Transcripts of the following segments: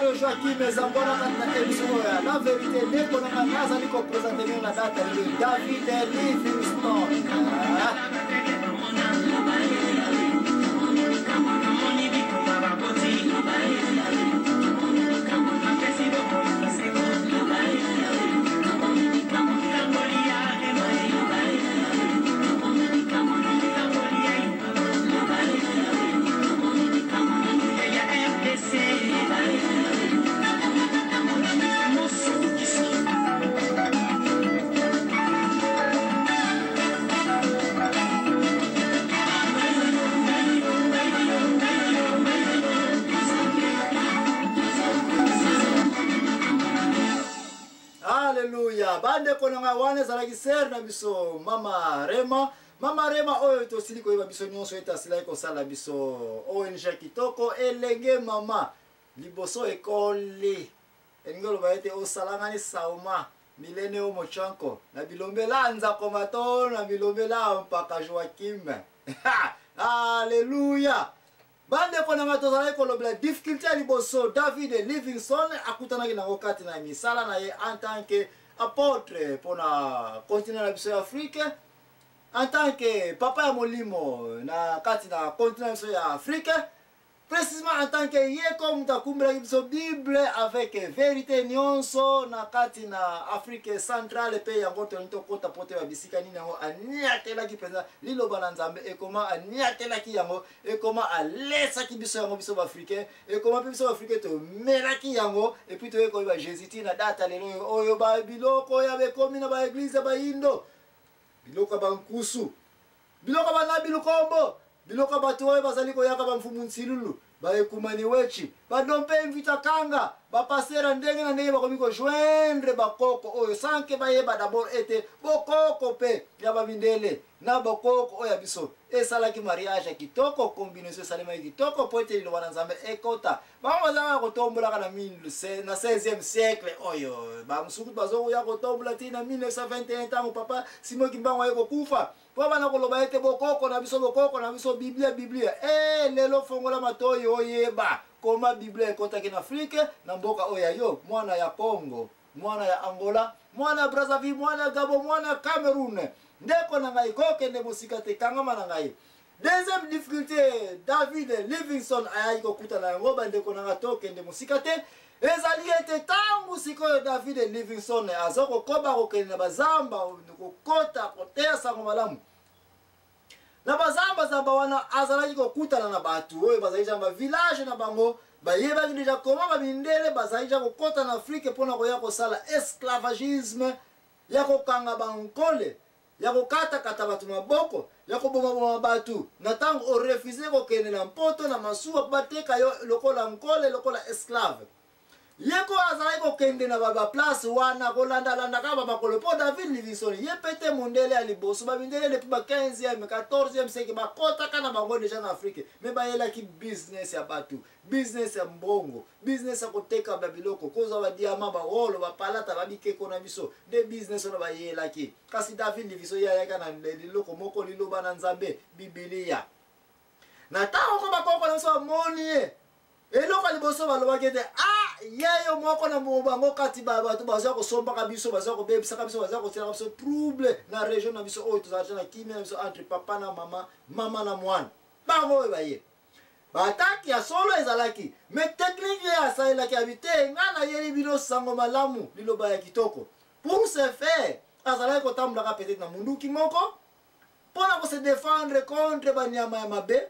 Mario Joaquim Zambona kati na émission oyo ya La Vérité. Ndeko na ngai nazali kopresente bino na date lelo David Livingstone. Alléluia. Bandeko na ngai wana ezalaki sere na biso mama Rema. Mama Rema oyo tosili koyeba biso nyonso ete asilaki kosala biso ONG kitoko elenge mama liboso ekoli elingi oloba ete osalangani sauma milene o mochanko na bilombela nzakoma to na bilombela mpaka Joaquim. Alléluia. Bandeko na ngai, tozalaki kolobela difficulté ya liboso David Livingstone akutanaki nango kati na misala na ye en tant que apôtre mpo na continent na biso ya Afrique, en tant que papa ya molimo na kati na continent na biso ya Afrique, précisément en tant que ye ko moto akumbelaki biso Bible avec vérité nyonso na kati na Afrique centrale. Mpe yango tolingi tokota mpo toyeba bisika nini yango aniatelaki mpenza liloba na Nzambe, ekoma aniatelaki yango, ekoma alesaki biso yango biso baafricain, ekoma mpe biso baafricain tomelaki yango, epuis toye koyeba Jésus ti na data lelo oyo. Ba biloko ya bekomi na baeglize ya bayindo, biloko ya bankusu, biloko ya banabi lukombo, biloko ya bato oyo bazali koyaka bamfumu nsilulu, baekumani wechi, badompe mvita kanga, bapasera ndenge na ndenge, bakomi kojoindre bakoko oyo sanke bayeba dabord ete bokoko mpe ya bamindele na bokoko oyo ya biso esalaki mariage ya kitoko, combinaison esalemaki kitoko mpo ete liloba na Nzambe ekota. Bango bazalaka kotombolaka na 16e siècle oyo, bamosuku bazokoya kotombola ti na 1921 ntango papa Simon Kimbangu aye kokufa, mpo bana koloba ete bokoko na biso, bokoko na biso, Biblia, Biblia. E lelo fongola matoi oyeba koma Biblia ekotaki na Afrike, na mboka oyo ya yo, mwana ya Congo, mwana ya Angola, mwana ya Brazzaville, mwana ya Gabon, mwana ya Cameroun. Ndeko na ngai, kokende mosika te, kangama na ngai. Deuxième difficulté David Livingstone ayaki kokutana yango, bandeko na ngai, tokende mosika te, ezali ete ntango sikoyo David Livingstone aza kokoba kokende na bazamba, kokota koteya sango malamu na bazambazamba wana, azalaki kokutana na bato oyo bazalaki deja bavillage na bango, bayebaki deja koma bamindele bazalaki deja kokɔta na Afrike mpona koya kosala esclavagisme ya kokanga bankole, ya kokatakata bato maboko, ya kobomaboma bato na ntango orefuze kokende na Mpoto na masuwa mpo bateka yo lokola nkole, lokola esclave. Ye ko azalaki kokende na baplace wana kolandalanda kaka bamakolo, mpo David Livingstone ye mpe te mondele ya liboso. Bamindele depuis ba 15e 14e siècle bakɔtaka na bango deja na Afrike, me bayelaki business ya bato, business ya mbongo, business ya koteka babiloko, kozwa badiama, bawolo, bapalata, babikeko na biso, nde business wana bayelaki. Kasi David Livingstone ye ayaka na liloko moko, liloba na Nzambe, Bibilia. Na ntango ko bakoko na biso bamoni ye, eloko ya liboso balobaki ete a yeyo moko na bango kati bato baza kosombaka biso, baza kobebisaka biso, baza kotielaka biso trouble na region na biso oyo tozalaka na kimia na biso entre papa na mama, mama na mwana. Bango oyo baye baatake ya solo ezalaki me technique ye asalelaki abi te, ngai nayeli bino sango malamu, liloba ya kitoko. Pour ce faire, azalaki kotambolaka peut-être na munduki moko mpo na kose défendre contre banyama ya mabe,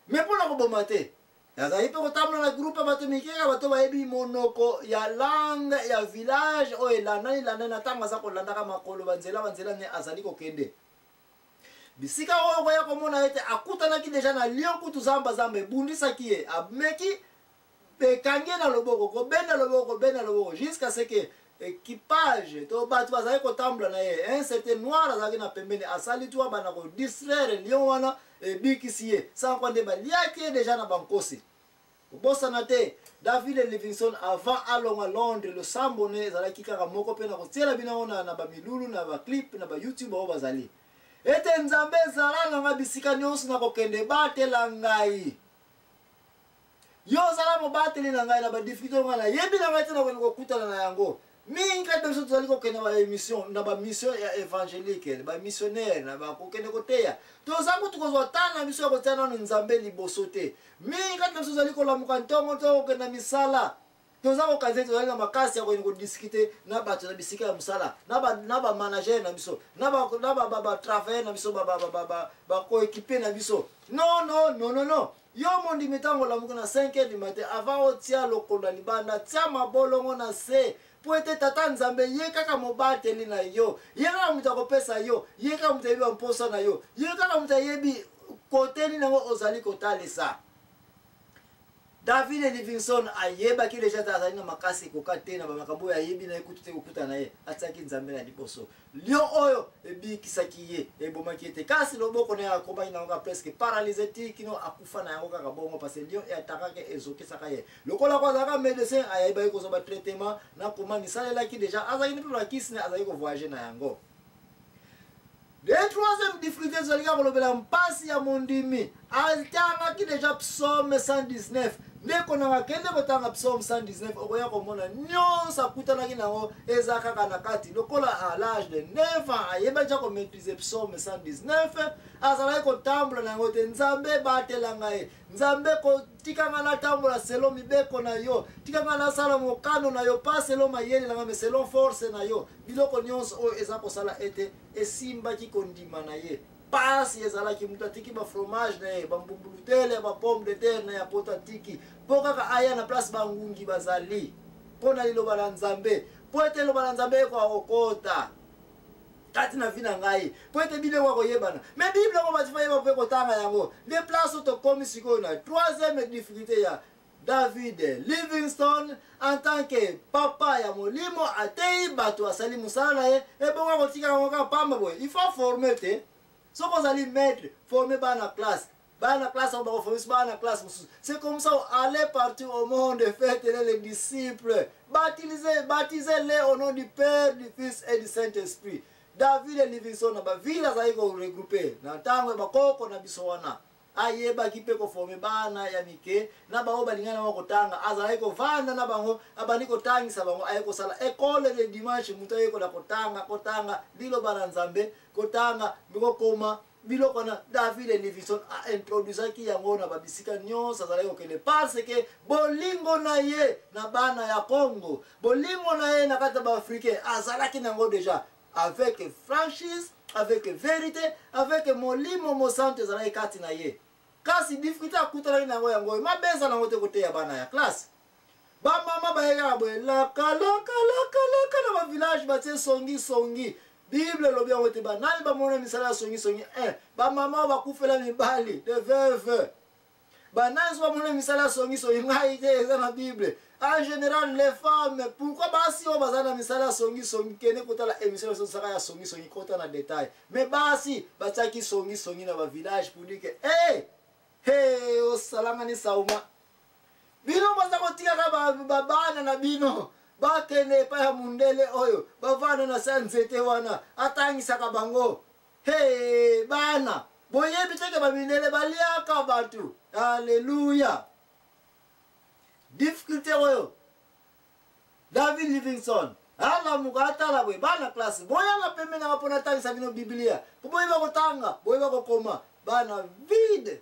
me mpo na koboma te. Azali mpe kotambola na groupe ya bato mike, kaka bato bayebi monoko ya langue ya village oyo elandani landani. Na ntango aza kolandaka makolo banzela banzela ne azali kokende bisika oyo, koya komona ete akutanaki deja na lion. Kutu zamba zamba ebundisaki ye, ameki ekangi ye na loboko, kobenda loboko, kobenda loboko, jusqu'à ce que équipage to bato bazalaki kotambola na ye, un certain noir azalaki na pembeni, asali tu abanda kodistraire lion wana, ebikisi ye. Sans kwa nde baliaki ye deja na bankosi. Kobosana te, David Livingstone avant alongwa Londres, losambo ne ezalaki kaka moko, mpe na kotiela bino yango na bamilulu, na baclip, na bayoutube oyo bazali, ete Nzambe ezala na nga bisika nyonso na kokende, batela ngai. Yo ozala mobateli na ngai na badifficulté oyo ngai nayebi na ngai te nakokende kokutana na yango. Mingi kati na biso tozali kokende na baemission na bamission ya évangélique, bamissionnaire na bakokende koteya. Toza kutu kozwa ntango na biso ya kotia nano Nzambe liboso te. Mingi kati na biso tozali kolamuka ntongo to kokende na misala. Toza kokanisa ete tozali na makasi ya kokende kodiskite na bato na bisika ya mosala, na bamanager na biso, na batravailleur na biso, bacoequipier na biso. Non, non, non, non, non. Yo mondimi, ntango olamuki na 5 heures du matin, avant otia lokolo na libanda, tia mabolongo na se mpo ete Tata Nzambe ye kaka mobateli na yo, ye kaka moto akopesa yo, ye kaka moto ayebi bamposa na yo, ye kaka moto ayebi kote nini yango ozali kotalisa. David Livingstone ayebaki deja ete azali na makasi ekoka te na bamakambo oyo ayebi na ye kutu te kokuta na ye. Atiaki Nzambe na liboso. Lion oyo ebikisaki ye, ebomaki ye te, kasi loboko na ye akomaki na yango kaka presque paralyse ti kino akufa na yango kaka bongo, parce que lion eatakaka, ezokisaka ye. Lokola ko azalaka medecin, ayebaki kozwa ba traitement na koma misalelaki deja, azalaki mpe bakisi na azalaki kovoyage na yango. De troisième difficulté, tozali kaka kolobela mpasi ya mondimi. Atangaki deja psaume 119. Ndeko nanga, kende kotanga psaume 119, okoya komona nyonso akutanaki nango eza kaka na kati. Lokola à l'âge de 9 ans ayebaki ja komaîtrise psaume 119, azalaki kotambola na yango te. Nzambe, batela ngai. Nzambe, kotika ngai natambola selon mibeko na yo, tika ngai nasala mokano na yo, pas selon mayele na ngai, mais selon force na yo. Biloko nyonso oyo eza kosala ete esimbaki kondima na ye. Pasi ezalaki, moto atiki bafromage na ye, bambumbulutele, bapomme de terre na ya poto atiki mpo kaka aya na place bangungi bazali mpo na liloba na Nzambe, mpo ete liloba na Nzambe ekoka kokota kati na vi na ngai, mpo ete Bible ekoka koyebana. Me Bible yango bato bayeba mpe kotanga yango. Nde place oyo tokomi sikoyo na troisième difficulté ya David Livingstone en tant que papa ya molimo. Ateyi bato, asali mosala na ye, ebongo akotika yango kaka pamba boye? Il faut former te. Soki ozali maître, former bana classe, bana classe yango bakoforme bana classe mosusu. C'est comme ça: allez partout au monde, faites les disciples, baptisez, baptisez-les au nom du Père, du Fils et du Saint-Esprit. David Livingstone, na bavile azalaki koregroupe na ntango ya bakoko na biso wana, ayebaki mpe koforme bana ya mike na bango balingani yango kotanga. Azalaki kovanda na bango, abandi kotangisa bango, aye kosala école de dimanche. Moto ayekola kotanga, kotanga liloba na Nzambe, kotanga kokoma, biloko wana David Livingstone aintroduisaki yango na babisika nyonso azalaki kokende, parce que bolingo na ye na bana ya Congo, bolingo na ye na kati ya baafricain, azalaki nango déjà avec franchise, avec vérité, avec Molimo Mosantu ezalaki kati na ye. Kasi difficulté akutanaki na yango, yango oyo mabe eza nango te koteya bana ya classe. Bamama bayekaka boye laka laka laka laka na bavillage, batie songi songi. Bible elobi yango te. Banani bamona misala ya songisongi? 1 bamama oyo bakufela mibali, de veuve. Banani so bamona misala ya songisongi? Ngai te, eza na Bible. En général, les femmes. Pourquoi basi oyo baza na misala ya songisongi? Kende kotala émission na biso tosaka ya songisongi, kota na détail. Mais basi batiaki songisongi na bavillage pour dire que hey, hey, osalangani sauma. Bino boza kotikaka babana na bino bakende epai ya mundele oyo bavanda na se ya nzete wana, atangisaka bango. He, bana, boyebi teke bamindele baliaka bato. Alleluya! Difficulté oyo David Livingstone alamuka, atala boye: bana classe, boyanga pembe nanga mpo natangisa bino Biblia, mpo boyeba kotanga, boyeba kokoma. Bana vide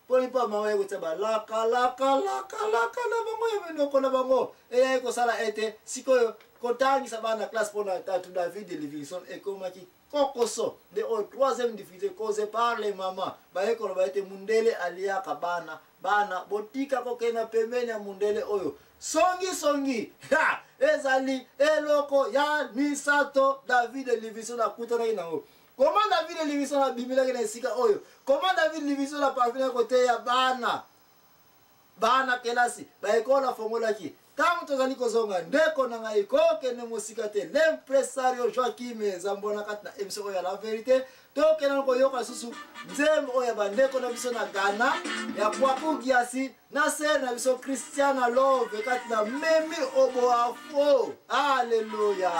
mponi mpo mama ye kotia balakalakalakalakalaka na bango ya minoko na bango. Eyaki kosala ete sikoyo kotangisa bana classe mpona tatu David Livingstone ekomaki kokoso. Nde oyo troisième difficulté causé par les mama. Baye koloba ete mundele aliaka bana. Bana, botika kokenda pembeni ya mundele oyo songisongi. Ha! Ezali eloko ya misato David Livingstone akutanaki nango. Comment David Livingstone abimelaki na esika oyo? Comment David Livingstone aparvenaki koteya bana kelasi baekole afongolaki? Ntango tozali kozonga, ndeko na ngai, kokende mosika te. L'impresario Joakim Zambona kati na émission oyo ya La Vérité. Tokenda koyoka lisusu nzembo oyo ya bandeko na biso na Ghana, ya Kwaku Giasi na sere na biso Christiana Love, kati na Memi Oboafo. Alleluya!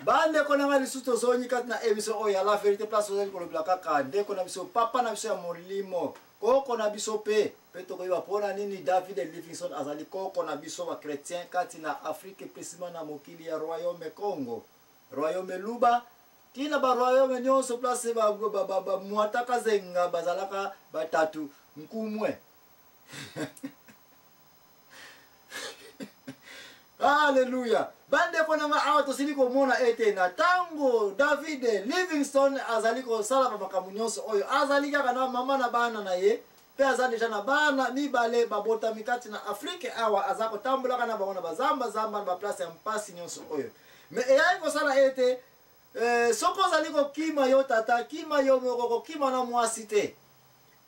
Bandeko na ngai, lisusu tozongi kati na émission oyo ya La Vérité, place ozali kolobela kaka ndeko na biso, papa na biso ya molimo, koko na biso. Mpe tokoyeba mpona nini David Livingstone azali koko na biso bachrétien kati na Afrique, précisément na mokili ya royaume Congo, royaume Luba, ntina baroyaume nyonso, place bamwataka zenga bazalaka batatu nkumwe. Alleluya! Bandeko na nga, awa tosili komona ete na ntango David Livingstone azali kosala bamakambo nyonso oyo, azali kaka na mama na bana na ye, mpe aza déjà na bana mibale babotami kati na Afrique. Awa aza kotambolaka na bango na bazambazamba, na baplace ya mpasi nyonso oyo. Mais eyaki kosala ete soki ozali kokima, yo tata, kima yo moko, kokima na mwasi te,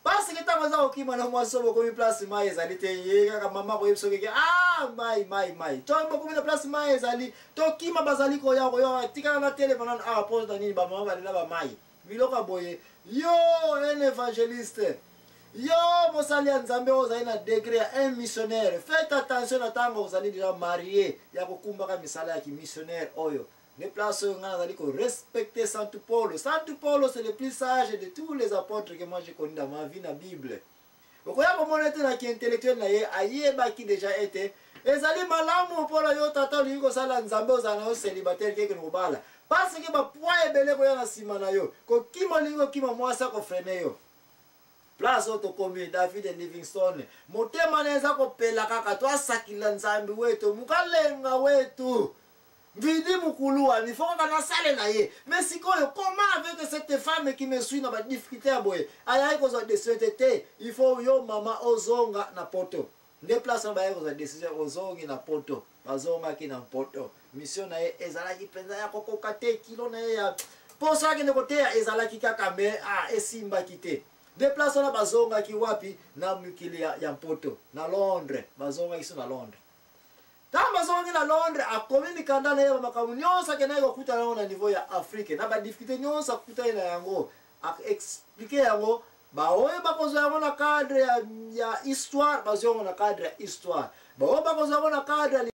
parce que ntango aza kokima na mwasi oyo, bokomi place mai ezali te, ye kaka mama koyebi soki eke ah, mai, mai, mai, to bokomi na place mai ezali, tokima, bazali koya koyoka, tikala na telema nano awa mpo na nini? Bamama balela bamai, biloko ya boye. Yo un évangéliste, yo mosali ya Nzambe oyo ozali na degré ya un missionnaire, faites attention na ntango ozali déjà marié ya kokumbaka misala ya kimissionnaire oyo. Nde place oyo ngai nazali korespecter Santu Paulo. Santu Paulo, c'est le plus sage de tous les apôtres que moi j'ai connu dans ma vie na Bible. Okoya komona ete na kiintellectuel na ye, ayebaki déjà ete ezali malamu mpona yo tata olingi kosala Nzambe, ozala na yo célibataire, keke kobala, parce que bapoids ebele koya na nsima na yo. Kokima, olingi kokima, mwasi akofreiner yo. Place oyo tokomi, David Livingstone motema na eza kopela kaka to asakila Nzambe wetu, mukalenga wetu, Mvidi Mukulu wani, faut kaka nasalela ye. Mais sikoyo, comment avec cette femme qui me suit na badifficulté ya boye? Ayaki kozwa décision te te, il faut yo mama ozonga na Poto. Nde place wana bayaki kozwa décision, ozongi na Poto. Bazongaki na Poto. Mission na ye ezalaki mpenza ya kokoka te, kilo na ye ya mposo akende koteya ezalaki kaka, mais ah, esimbaki te. Nde place wana bazongaki wapi? Na mikili ya Mpoto, na Londres. Bazongaki so na Londres. Ntango bazongaki na Londres, akomi mikanda na ye, bamakambo nyonso akendaki kokutana yango na niveau ya Afrique, na badifficulté nyonso akutani na yango, aexpliquer yango. Baoyo bakozwa yango na cadre ya histoire, bazwa yango na cadre ya histoire. Baoyo bakozwa yango na cadre ya